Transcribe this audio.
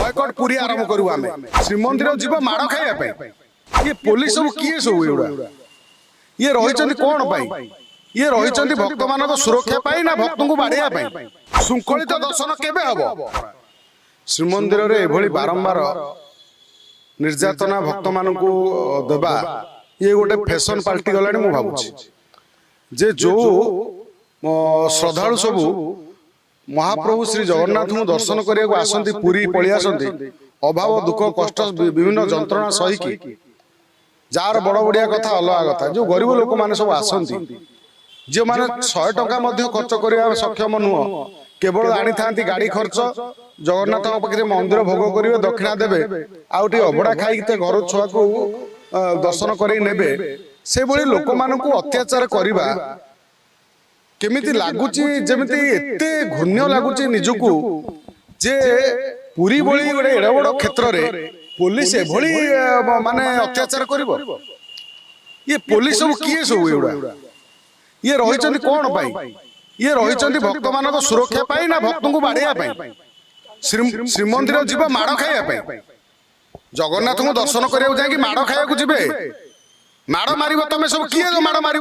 Boycott Puri ଆରମ୍ଭ କରିବୁ ଆମେ। ଶ୍ରୀମନ୍ଦିର ଯିବ ମାଡ଼ ଖାଇବା ପାଇଁ? ଇଏ ପୋଲିସ ସବୁ କିଏ ସବୁ ଏଗୁଡ଼ା? ଇଏ ରହିଛନ୍ତି କଣ ପାଇଁ? ଇଏ ରହିଛନ୍ତି ଭକ୍ତମାନଙ୍କ ସୁରକ୍ଷା ପାଇଁ ନା ଭକ୍ତଙ୍କୁ ବାଡ଼େଇବା ପାଇଁ? ଶୃଙ୍ଖଳିତ ଦର୍ଶନ କେବେ ହବ? ଶ୍ରୀମନ୍ଦିରରେ ଏଭଳି ବାରମ୍ବାର ନିର୍ଯାତନା ଭକ୍ତମାନଙ୍କୁ ଦେବା, ଇଏ ଗୋଟେ ଫ୍ୟାସନ ପାଲଟି ଗଲାଣି। ମୁଁ ଭାବୁଛି ଯେ ଯୋଉ ଶ୍ରଦ୍ଧାଳୁ ସବୁ ମହାପ୍ରଭୁ ଶ୍ରୀ ଜଗନ୍ନାଥଙ୍କୁ ଦର୍ଶନ କରିବାକୁ ଆସନ୍ତି, ପୁରୀ ପଳେଇ ଆସନ୍ତି, ଅଭାବ, ଦୁଃଖ, କଷ୍ଟ, ବିଭିନ୍ନ ଯନ୍ତ୍ରଣା ସହିକି, ଯାହାର ବଡ଼ ବଡ଼ିଆ କଥା ଅଲଗା କଥା, ଯୋଉ ଗରିବ ଲୋକମାନେ ସବୁ ଆସନ୍ତି, ଯେଉଁମାନେ 100 ଟଙ୍କା ମଧ୍ୟ ଖର୍ଚ୍ଚ କରିବା ସକ୍ଷମ ନୁହଁ, କେବଳ ଆଣିଥାନ୍ତି ଗାଡ଼ି ଖର୍ଚ୍ଚ, ଜଗନ୍ନାଥଙ୍କ ପାଖରେ ମନ୍ଦିର ଭୋଗ କରିବେ, ଦକ୍ଷିଣା ଦେବେ, ଆଉ ଟିକେ ଅବଢ଼ା ଖାଇକି ତା ଘର ଛୁଆକୁ ଦର୍ଶନ କରେଇ ନେବେ, ସେଭଳି ଲୋକମାନଙ୍କୁ ଅତ୍ୟାଚାର କରିବା କେମିତି ଲାଗୁଛି? ଯେମିତି ଏତେ ଘୃଣ୍ୟ ଲାଗୁଛି ନିଜକୁ ଯେ ପୁରୀ ଭଳି ଗୋଟେ ଏଡ଼େ ବଡ଼ କ୍ଷେତ୍ରରେ ପୋଲିସ ଏଭଳି ମାନେ ଅତ୍ୟାଚାର କରିବ। ଇଏ ପୋଲିସ ସବୁ କିଏ ସବୁ ଏଗୁଡ଼ା? ଇଏ ରହିଛନ୍ତି କଣ ପାଇଁ? ଇଏ ରହିଛନ୍ତି ଭକ୍ତମାନଙ୍କ ସୁରକ୍ଷା ପାଇଁ ନା ଭକ୍ତଙ୍କୁ ବାଡ଼େଇବା ପାଇଁ? ଶ୍ରୀମନ୍ଦିର ଯିବ ମାଡ଼ ଖାଇବା ପାଇଁ? ଜଗନ୍ନାଥଙ୍କୁ ଦର୍ଶନ କରିବାକୁ ଯାଇକି ମାଡ଼ ଖାଇବାକୁ ଯିବେ? ମାଡ଼ ମାରିବ ତମେ ସବୁ? କିଏ ମାଡ଼ ମାରିବ?